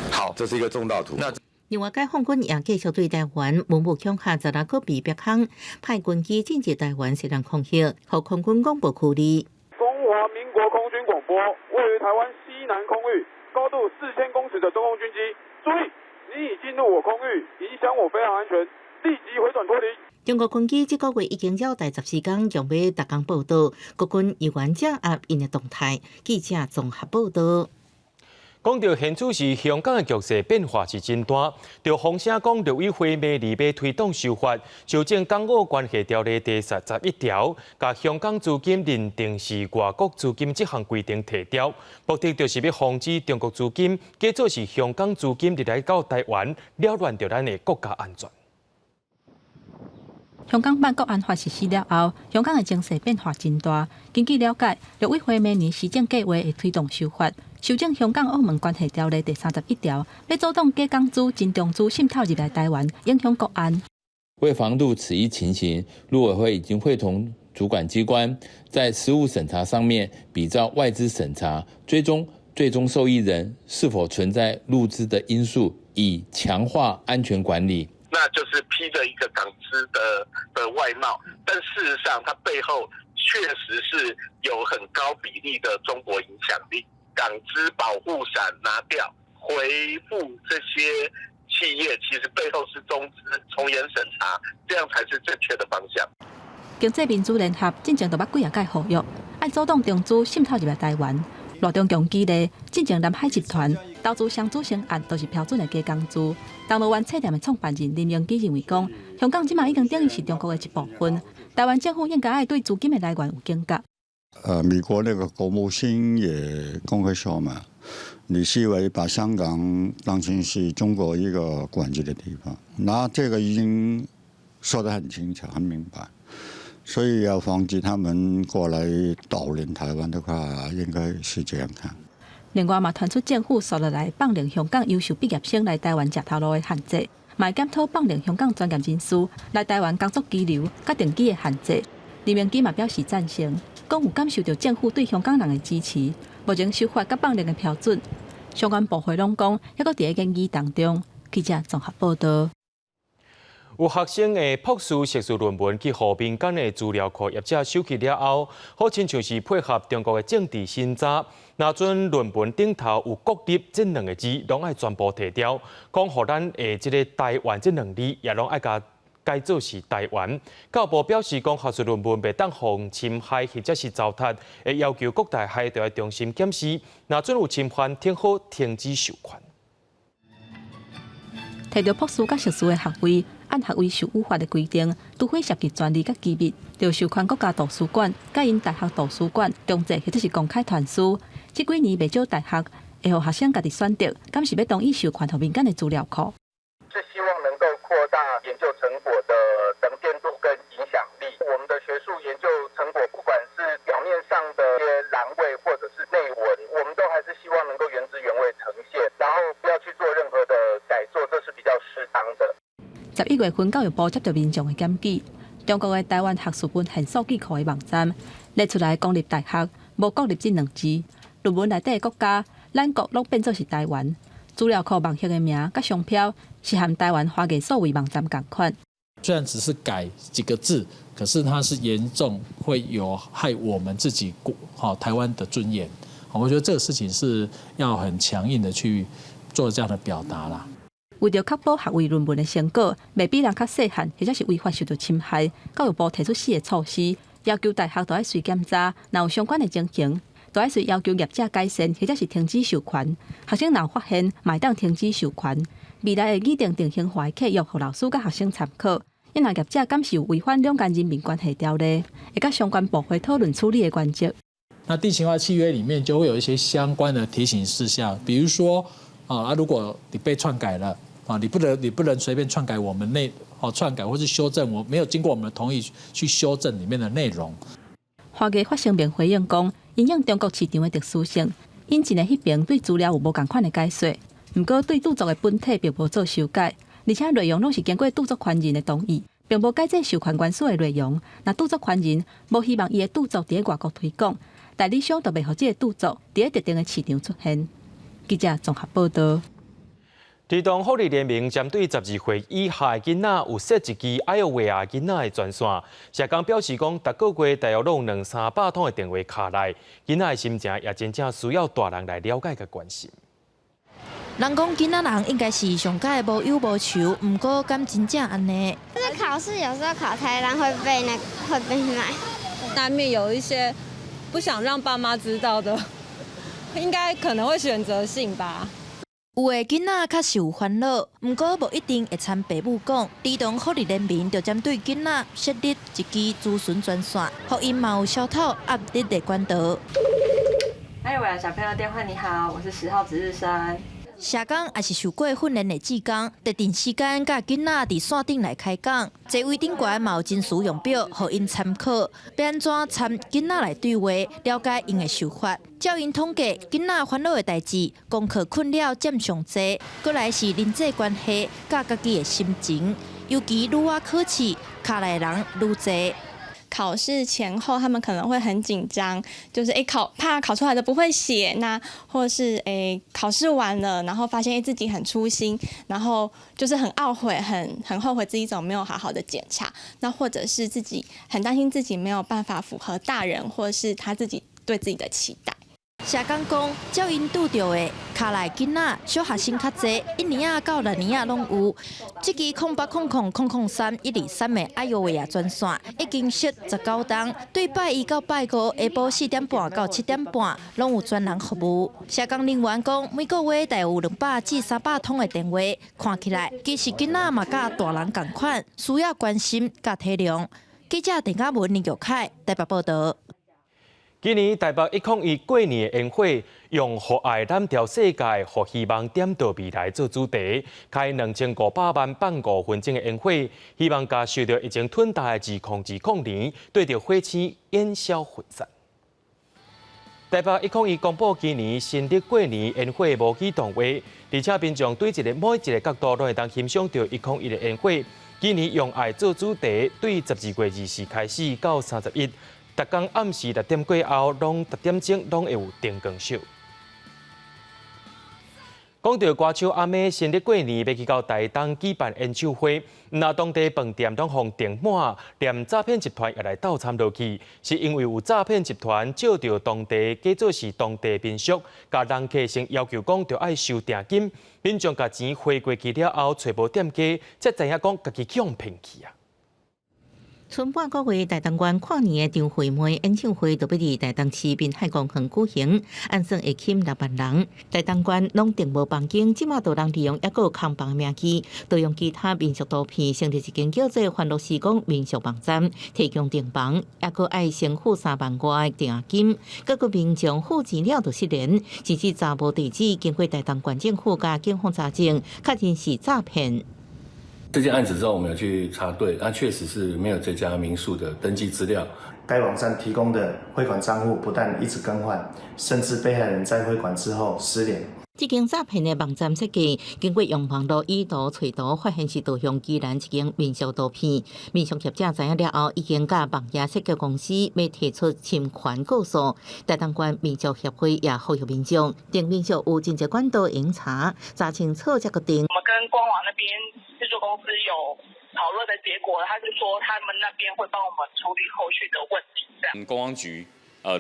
好，這是一個重大突破。另外，解放軍也繼續對台灣文武恐嚇，16閣比北方派軍機進入台灣西南空域，予空軍廣播區裡。中華民國空軍廣播，位於台灣西南空域，高度4000公尺的中共軍機，注意！你已進入我空域，影響我飛航安全，立即回轉脫離。中國軍機這個月已經繞台14工，強欲逐工報道，國軍猶原掌握𪜶的動態。記者綜合報道。講到現此時香港的局勢變化是真大，就風聲講陸委會明年欲推動修法，修正港澳關係條例第31條，共香港資金認定是外國資金這項規定撤掉，目的就是欲防止中國資金，假做是香港資金入來到台灣，擾亂著咱的國家安全。香港版國安法實施了後，香港的情勢變化真大。根據了解，陸委會明年施政計劃會推動修法，修正香港澳門關係條例第31條，欲阻擋假港資、真中資滲透入來台灣，影響國安。為防杜此一情形，陸委會已經會同主管機關在實務審查上面比照外資審查，追蹤最終受益人是否存在入資的因素，以強化安全管理。那就是披着一個港資的外貌，但事實上，它背後確實是有很高比例的中國影響力。港資保護傘拿掉，回復這些企業，其實背後是中資從嚴審查，這樣才是正確的方向。經濟民主聯合進前就捌幾仔擺呼籲，愛阻擋中資滲透入來台灣。賴中強舉例，進前南海集團投資雙子星案都是標準的假港資。銅鑼灣冊店的創辦人林榮基認為講，香港這馬已經等於是中國的一部分，台灣政府應該愛對資金的來源有警覺。美國那個國務卿也公開說嘛，你是為把香港當成是中國一個管制的地方，那這個已經說得很清楚、很明白。所以要防止他們過來搗亂台灣的話，應該是這樣看。另外嘛，傳出政府紲落來放任香港優秀畢業生來台灣食頭路的限制，嘛會檢討放任香港專業人士來台灣工作居留佮定居的限制。林榮基嘛表示贊成，講有感受著政府對香港人的支持。目前修法佮放任的標準，相關部會攏講，猶閣佇咧研議當中。記者綜合報道。有學生的博士、碩士論文去予民間的資料庫業者收去了後，好親像是配合中國的政治審查。若準論文頂頭有國立這兩个字，攏愛全部提掉。講予咱的這个台灣這兩字，也攏愛共改做是臺灣。教育部表示，講學術論文袂當予侵害或者是糟蹋，會要求各大學著愛重新檢視。若準有侵犯，聽好停止授權。提著博士佮碩士的學位，按學位授予法的規定，除非涉及專利佮機密，著授權國家圖書館、佮𪜶大學圖書館重借或者是公開傳輸。這幾年袂少大學會予學生家己選擇，敢是欲同意授權予民間的資料庫。是希望能夠擴大研究成果的能見度跟影響力。我們的學術研究成果，不管是表面上的11月份教育部接到民眾的檢舉，中國的臺灣學術文獻數據庫的網站列出來公立大學無國立這兩字，論文內底的國家，咱國攏變做是臺灣。資料庫網頁的名佮商標是和臺灣華藝數位網站仝款。雖然只是改幾個字，可是它是嚴重會有害我們自己國台灣的尊嚴。我覺得這個事情是要很強硬的去做這樣的表達啦。為著確保學位論文的成果袂比人較細漢，或者是違法受著侵害，教育部提出四个措施，要求大學都愛隨檢查，若有相關的情形，都愛隨要求業者改善，或者是停止授權。學生若有發現，嘛會當停止授權。未來會擬定定型化的契約，予老師佮學生參考。因若業者敢是有違反兩岸人民關係條例，會佮相關部會討論處理的原則。那定型化契約裡面就會有一些相關的提醒事項，比如說啊，如果你被篡改了啊，你不能隨便篡改我們內哦篡改或是修正，我沒有經過我們的同意去修正裡面的內容。華藝發聲明回應講，因應中國市場的特殊性，引進的彼爿對資料有無仝款的解說，毋過對著作的本體並無做修改，而且內容攏是經過著作權人的同意，並無改這授權原始的內容。若著作權人無希望伊的著作佇外國推廣，代理商就袂予這个著作佇特定的市場出現。記者綜合報導。兒童福利聯盟針對12歲以下的囡仔有設一支愛喲話仔囡仔的專線，社工表示講，逐个月大約攏有兩三百通的電話敲來，囡仔的心情也真正需要大人來了解佮關心。人講囡仔人應該是上蓋無憂無愁，毋過敢真正按呢？就是考試有時候考太爛會被那會被罵。難免有一些不想讓爸媽知道的，應該可能會選擇性吧。有的囡仔確實有煩惱，毋過無一定會參爸母講。兒童福利聯盟就針對囡仔設立一支諮詢專線，予𪜶嘛有消透壓力的管道。愛喲，小朋友電話，你好，我是10號值日生。社工也是受過訓練的志工，特定時間佮囡仔佇線頂來開講，座位頂懸嘛有真實用表，予𪜶參考，欲按怎參囡仔來對話，了解𪜶的想法。照𪜶統計，囡仔煩惱的代誌，功課困擾佔上濟，閣來是人際關係佮家己的心情，尤其愈倚考試，敲來的人愈濟。考試前後，他們可能會很緊張，就是考怕考出來的不會寫，那或是考試完了，然後發現自己很粗心，然後就是很懊悔，很後悔自己怎麼沒有好好的檢查，那或者是自己很擔心自己沒有辦法符合大人或是他自己對自己的期待。社工講，照𪜶拄著的，敲來囡仔小學生較濟，1年仔到6年仔攏有。這支0800 003 123的愛喲話仔專線已經設19冬，對拜一到拜五下晡4點半到7點半，攏有專人服務。社工人員講，每個月大約有200至300通的電話，看起來其實囡仔嘛佮大人仝款，需要關心佮體諒。記者鄭嘉文、林玉凱台北報導。今年台北101過年的煙火，用“予愛攬著世界，予希望點著未來”做主題，開2500萬放5分鐘的煙火，希望共受著疫情吞噬的2020年，對著火星煙消雲散。台北101公布今年新曆過年煙火模擬動畫，而且民眾對每一个角度攏會當欣賞著101的煙火。今年用愛做主題，對12月24開始到31。逐工暗時6點過後，攏6點鐘攏會有燈光秀。講著歌手阿妹新曆過年欲去到台東舉辦演唱會，若當地飯店攏予訂滿，連詐騙集團也來鬥參落去，是因為有詐騙集團借著當地假做是當地民宿，共人客先要求講著愛收訂金，民眾共錢匯過去了後，揣無店家，才知影講家己去予騙去啊。春半個月，台東縣跨年的張惠妹演唱會就欲佇台東市濱海公園舉行，按算會吸6萬人。台東縣攏訂無房間，這馬就有人利用抑閣有空房名義，盜用其他民宿圖片，成立一間叫做“歡樂時光民宿”網站，提供訂房，抑閣愛先付3萬外的訂金。結果民眾付錢了就失聯，甚至查無地址，經過台東縣政府佮警方查證，確認是詐騙。這件案子之後，我們有去查對，那確實是沒有這家民宿的登記資料。該網站提供的匯款賬戶不但一直更換，甚至被害人在匯款之後失聯。這間詐騙的網站設計，經過用網路以圖揣圖，發現是導向宜蘭一間民宿圖片。民宿業者知影了後，已經佮網頁設計公司欲提出侵權告訴。台東縣民宿協會也呼籲民眾，訂民宿有真濟管道用查，查清楚才決定。我們跟官網那邊製作公司有討論的結果，他是說他們那邊會幫我們處理後續的問題。這樣。觀光局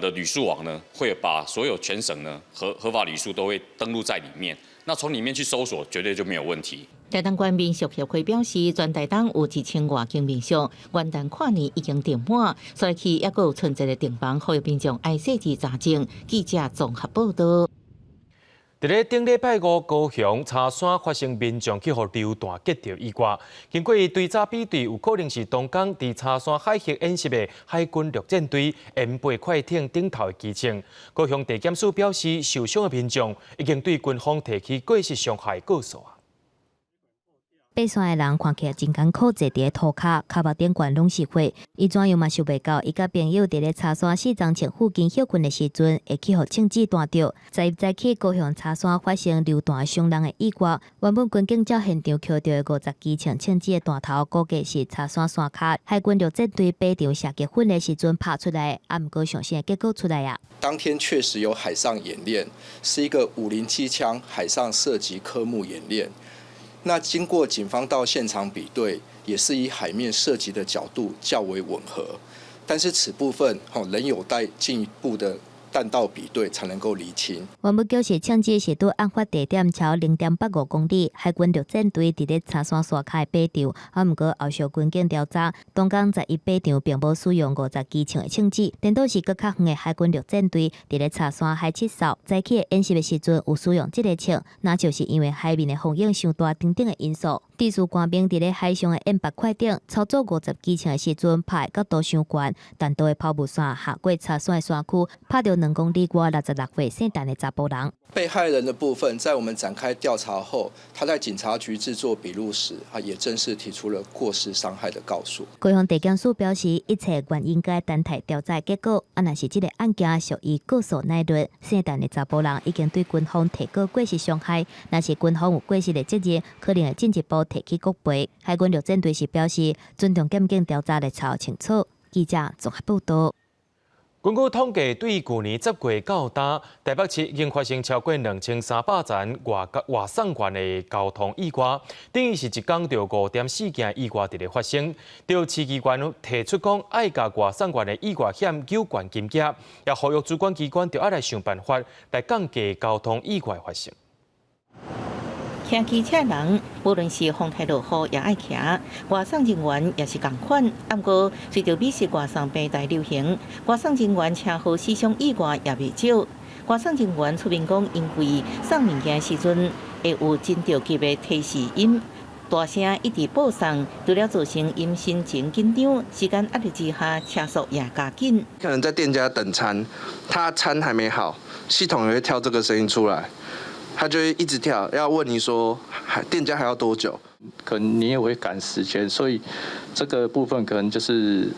的旅宿網呢，會把所有全省呢合法旅宿都會登錄在裡面，那從裡面去搜索，絕對就沒有問題。台東縣民宿協會表示，全台東有1000外間民宿，元旦跨年已經訂滿，所以去猶閣有春節的訂房，呼籲民眾愛細緻查證。記者綜合報道。佇咧頂禮拜五，高雄柴山發生民眾去予流彈擊著意外，經過追查比對，有可能是當工佇柴山海域演習的海軍陸戰隊M8快艇頂頭的機槍。高雄地檢署表示，受傷的民眾已經對軍方提起過失傷害告訴啊。爬山的人看起來真艱苦，坐佇咧塗跤，跤目頂懸攏是血。伊怎樣嘛想袂到，伊佮朋友佇咧柴山四層前附近歇睏的時陣，會去予槍子彈著。11早起，高雄柴山發生流彈傷人的意外。原本軍警照現場抾著的50支槍槍支的彈頭，估計是柴山山跤海軍陸戰隊靶場射擊訓練時陣拍出來，啊，毋過上新的結果出來啊。當天確實有海上演練，是一個507槍海上射擊科目演練。那經過警方到現場比對，也是以海面射擊的角度較為吻合，但是此部分仍有待進一步的彈道比對才能夠釐清。原本表示槍支是佇案發地點超0.85公里，海軍陸戰隊佇咧柴山山跤的靶場，啊，毋過後續軍警調查，當工11靶場並無使用50支槍的槍支，顛倒是閣較遠的海軍陸戰隊佇咧柴山海七哨早起的演習的時陣有使用這个槍，那就是因為海面的風湧傷大等等的因素。致使官兵佇咧海上的M8快艇操作50支槍的時陣，拍的角度傷懸，彈道的拋物線下過柴山的山區，拍著2公里外66歲姓陳的查埔人。被害人的部分，在我們展開調查後，他在警察局制作筆錄時，啊，也正式提出了過失傷害的告訴。高雄地檢署表示，一切原因該等待調查結果。啊，若是這个案件屬於告訴乃論，姓陳的查埔人已經對軍方提告過失傷害，若是軍方有過失的責任，可能會進一步提起國賠。海軍陸戰隊是表示，尊重檢警調查來查清楚。記者綜合報道。根據統計，對舊年10月到今，台北市已經發生超過2300宗外送員的交通意外，等於是一工就5.4件意外佇咧發生。著市議員提出講，愛共外送員的意外險繳懸金額，也呼籲主管機關著愛來想辦法來降低交通意外發生。騎機車人，無論是風台落雨也愛騎，外送人員也是仝款。毋過，隨著美食外送平台流行，外送人員車禍死傷意外也袂少。外送人員出面講，因為送物件時陣會有真著急的提示音，大聲一直報送，除了造成𪜶神情緊張，時間壓力之下，車速也加緊。可能在店家等餐，他餐還沒好，系統也會跳這個聲音出來。他就會一直跳，要問你說，還店家還要多久？可能你也會趕時間，所以這個部分可能就是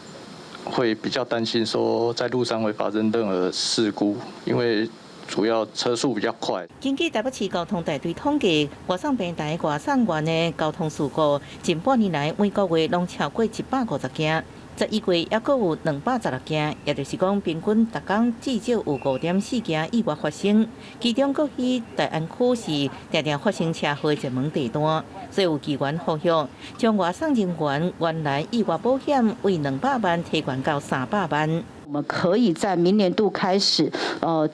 會比較擔心，說在路上會發生任何事故，因為主要車速比較快。根據台北市交通大隊統計，外送平台外送員的交通事故，近半年來每個月攏超過150件。11月猶閣有216件，也就是講平均逐工至少有5.4件意外發生。其中，閣以大安區是定定發生車禍的熱門地段，所以有議員呼籲，將外送人員原來意外保險為200萬提懸到300萬。我們可以在明年度開始，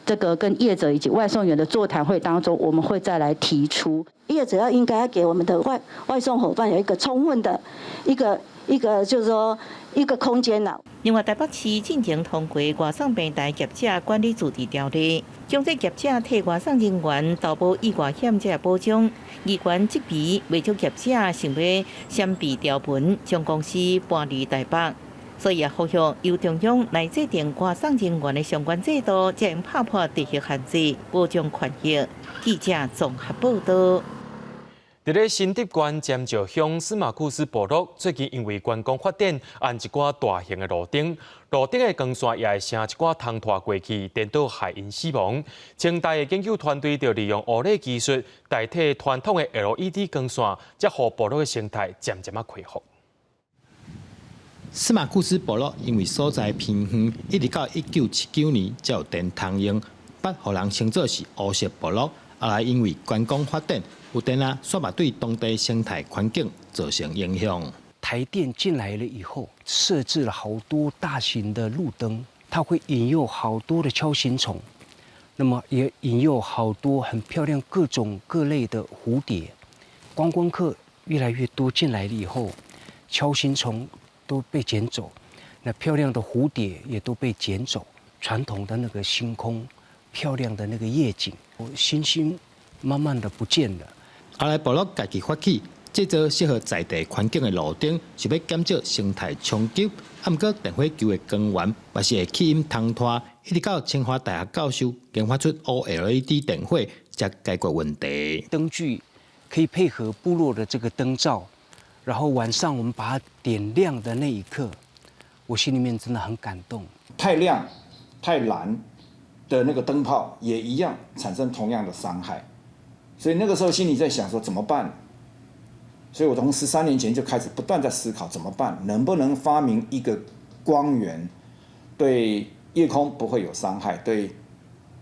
這個跟業者以及外送員的座談會當中，我們會再來提出，業者要應該要給我們的外送夥伴有一個充分的一個就是說一個空間啦。另外，台北市進前通過外送平台業者管理自治條例，強制業者替外送人員投保意外險這个保障。議員質疑，袂少業者想欲閃避條文，將公司搬離台北，所以也呼籲由中央來制定外送人員的相關制度，才會拍破地域限制，保障權益。記者綜合報道。佇咧新竹縣尖石鄉司馬庫斯部落，最近因為觀光發展，安一寡大型的路燈，路燈的光線也會成一寡窗拖過去，顛倒害𪜶死亡。清大的研究團隊就利用烏雷技術代替傳統的 LED 光線，才予部落的生態漸漸仔恢復。司馬庫斯部落因為所在偏遠，一直到1979年才有電通用，捌予人稱做是烏色部落。後來因為觀光發展，有電啊，煞嘛對當地生態環境造成影響。台電進來了以後，設置了好多大型的路燈，它會引誘好多的鍬形蟲，那麼也引誘好多很漂亮各種各類的蝴蝶。觀光客越來越多進來了以後，鍬形蟲都被撿走，那漂亮的蝴蝶也都被撿走，傳統的那個星空，漂亮的那個夜景，星星慢慢的不見了。後來部落家己發起製造適合在地環境的路燈，是欲減少生態衝擊。啊，毋過電火球的光源嘛是會吸引窗拖，一直到清華大學教授研發出 OLED 電火，才解決問題。燈具可以配合部落的這個燈罩，然後晚上我們把它點亮的那一刻，我心裡面真的很感動。太亮、太藍的那個燈泡也一樣產生同樣的傷害，所以那個時候心裡在想說怎麼辦？所以我從13年前就開始不斷在思考怎麼辦，能不能發明一個光源，對夜空不會有傷害，對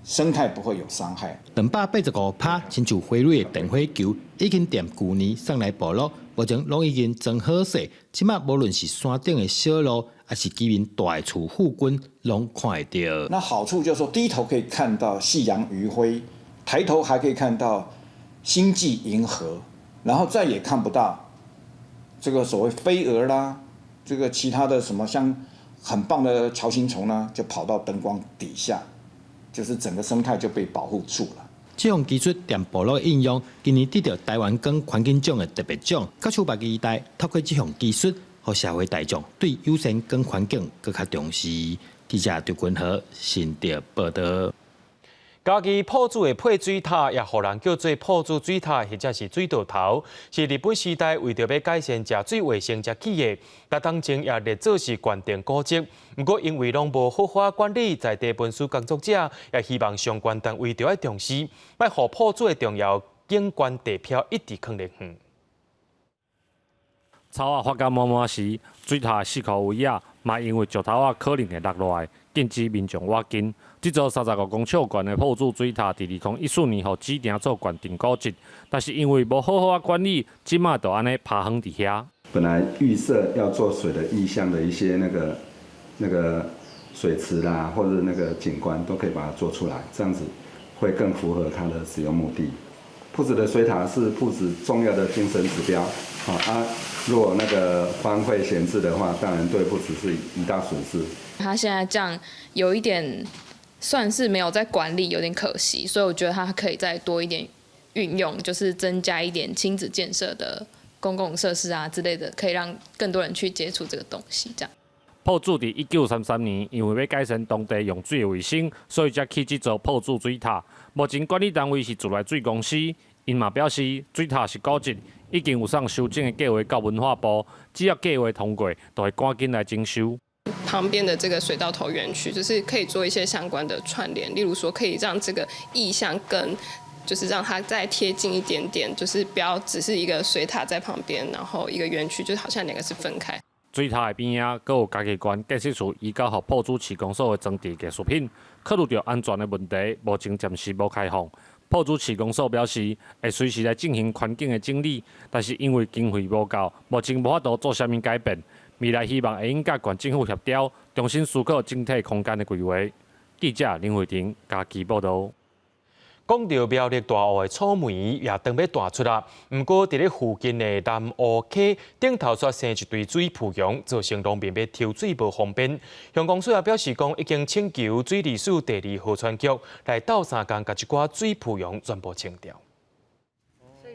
生態不會有傷害。285拍親像花蕊的電火球，已經踮舊年送來部落，目前攏已經裝好勢。這馬無論是山頂的小路，抑是居民蹛的厝附近，攏看會著。那好處就是說，低頭可以看到夕陽餘暉，抬頭還可以看到星際銀河，然後再也看不到這個所謂飛蛾啦，這個其他的什麼像很棒的鍬形蟲呢，就跑到燈光底下，就是整個生態就被保護住了。這項技術踮部落應用，今年得著台灣光環境獎的特別獎。教授嘛期待透過這項技術，予社會大眾對友善光環境閣較重視。記者張君和新竹報導。嘉義朴子的配水塔，也予人叫做朴子水塔，或者是水道頭，是日本時代為著欲改善食水衛生才起的。但當前也列做是縣定古蹟。毋過因為攏無好好管理，在地文史工作者也希望相關單位著愛重視，莫予朴子的重要景觀地標一直囥咧遠。草仔發甲滿滿時，水塔的四箍圍仔嘛因為石頭仔可能會落落來，禁止民眾倚近。這座35公尺懸的朴子水塔，佇2014年予指定做縣定古蹟，但是因為無好好仔管理，這馬就按呢趴遠佇遐。本來預設要做水的意象的一些那個水池啦，或者那個景觀，都可以把它做出來，這樣子會更符合它的使用目的。朴子的水塔是朴子重要的精神指標，好啊，如果那個荒廢閒置的話，當然對朴子是一大損失。他現在這樣有一點算是沒有在管理，有點可惜，所以我覺得他可以再多一點運用，就是增加一點親子建設的公共設施啊之類的，可以讓更多人去接觸這個東西。這樣。朴子佇1933年，因為欲改善當地用水的衛生，所以才起這座朴子水塔。目前管理單位是自來水公司，𪜶嘛表示水塔是古蹟，已經有送修整的計畫到文化部，只要計畫通過，就會趕緊來整修。旁邊的這個水道頭園區，就是可以做一些相關的串聯，例如說可以讓這個意象更，就是讓它再貼近一點點，就是不要只是一個水塔在旁邊，然後一個園區，就好像兩個是分開。水塔的邊仔，閣有嘉義縣建設處移交予朴子市公所的裝置藝術品，考慮著安全的問題，目前暫時無開放。朴子市公所表示，會隨時來進行環境的整理，但是因為經費無夠，目前無法度做啥物改變。未來希望會用佮縣政府協調，重新思考整體空間的規劃。記者林慧婷嘉義報導。講著苗栗大湖的草莓也當欲大出啦，毋過佇咧附近的南湖溪頂頭煞生一堆水浡蛹，造成農民欲抽水無方便。鄉公所也表示講，已經請求水利署第二河川局來鬥相共，共這寡水浡蛹全部清掉。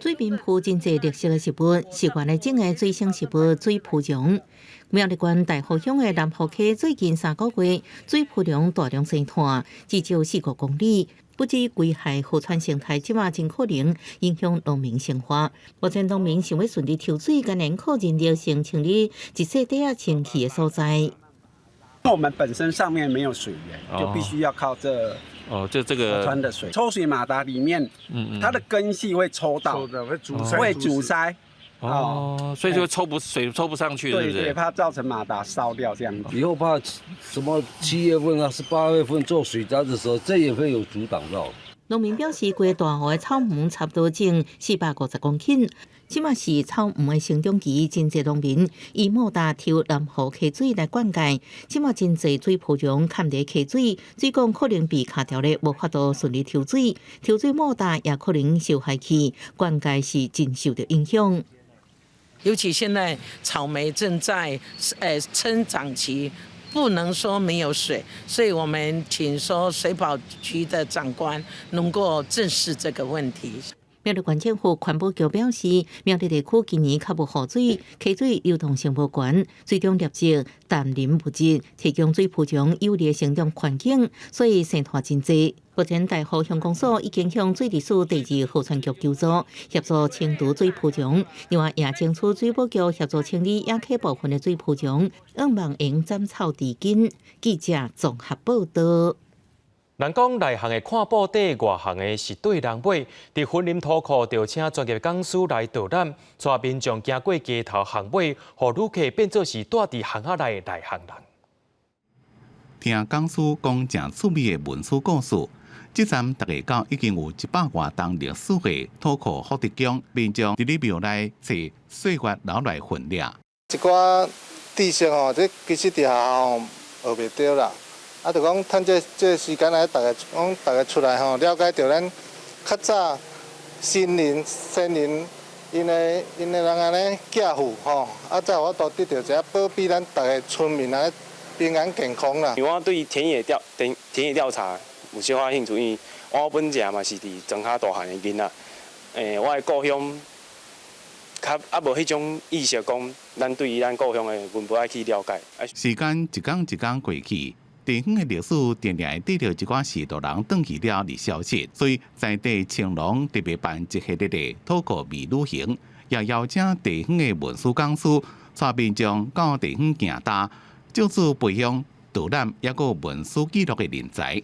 水面浮真濟綠色的植物，是原來種的水生植物水蒲榕。苗栗縣大湖鄉的南湖溪最近3個月，水蒲榕大量生湠，至少4個公里。不止危害河川生態，這馬真可能影響農民生活。目前農民想欲順利抽水，干焦靠人力先清理一塊地仔清去的所在。我們本身上面沒有水源，就必須要靠這哦，就這個河川的水。抽水馬達裡面，它的根系會抽到，會阻塞，會阻塞。哦，所以就抽不水抽不上去，對不對？對，怕造成馬達燒掉這樣子。以後怕什麼7月份啊，是8月份做水災的時候，這也會有阻擋到。農民表示，規大湖的草莓差不多種450公頃，這馬是草莓的生長期，真濟農民以莫大抽南湖溪水來灌溉。這馬真濟水蒲榕崁佇溪水，水管可能被卡掉咧，無法度順利抽水，抽水莫大也可能受害去，灌溉是真受著影響。尤其現在草莓正在成長期，不能說沒有水，所以我們請說水保局的長官能夠正視這個問題。苗栗縣政府環保局表示，苗栗地區今年較無雨水，溪水流動性無懸，水中粒子氮磷物質提供水蒲榕有利的成長環境，所以生湠真濟。目前大湖鄉公所已經向水利署第二河川局求助，協助清除水蒲榕，另外也爭取水保局協助清理野溪部分的水蒲榕，希望用斬草除根。記者綜合報道。人講內行的看布袋，外行的是對人買。佇雲林土庫，就請專業講師來導覽，帶民眾行過街頭巷尾，予旅客變做是蹛佇巷仔內的內行人。聽講師講誠趣味的文史故事，這站逐家到已經有100外冬歷史的土庫福德宮，民眾佇咧廟內揣歲月留來痕跡。一寡知識吼，這其實佇學校吼學袂著啦。啊，就講趁這時間來，逐家講逐家出來吼，了解著咱較早先人先人𪜶的𪜶的人按呢寄付吼，啊，才有法度得著一個保庇咱逐家村民啊平安健康啦。因為我對田野調查有小可興趣，因為我本正嘛是佇莊跤大漢的囡仔，我的故鄉較猶無彼種意識，講咱對於咱故鄉的文化愛去了解。時間一工一工過去。地方的歷史定定會綴著一寡序大人轉去了而消失，所以在地青農特別辦一系列的土庫微旅行，也邀請地方的文史講師帶民眾到地方行踏，借此培養導覽抑閣文史記錄的人才。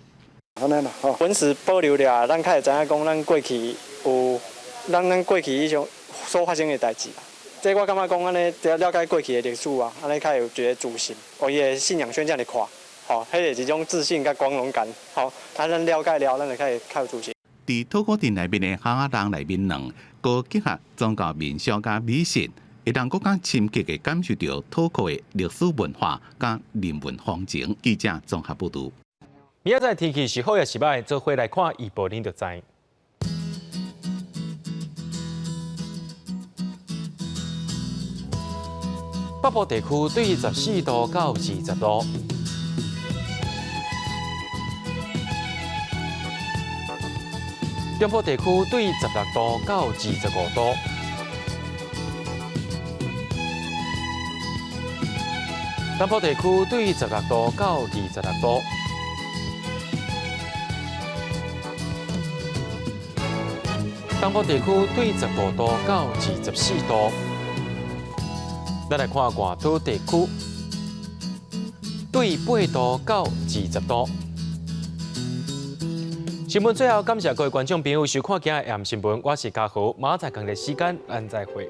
按呢啦，吼，文史保留了，咱較會知影講咱過去有，咱過去彼種所發生的代誌。這我感覺講按呢，了解過去的歷史啊，按呢較有一個自信，予伊的信仰圈遮爾闊。吼，彼個一種自信佮光榮感，吼，啊，咱了解了，咱就較會較有自信。佇土庫鎮內面的巷仔人內面兩閣結合宗教民俗佮迷信，會當閣較深刻的感受著土庫的歷史文化佮人文風情。記者綜合報導。明仔載天氣是好抑是䆀，做伙來看預報，恁就知。北部地區對14度到20度。中部地區對16度到25度。南部地區對16度到26度。東部地區對15度到24度。咱來看外島地區，對8度到20度。新聞最後感謝各位觀眾朋友收看今日的新聞，我是嘉豪，明仔載仝個時間，咱再會。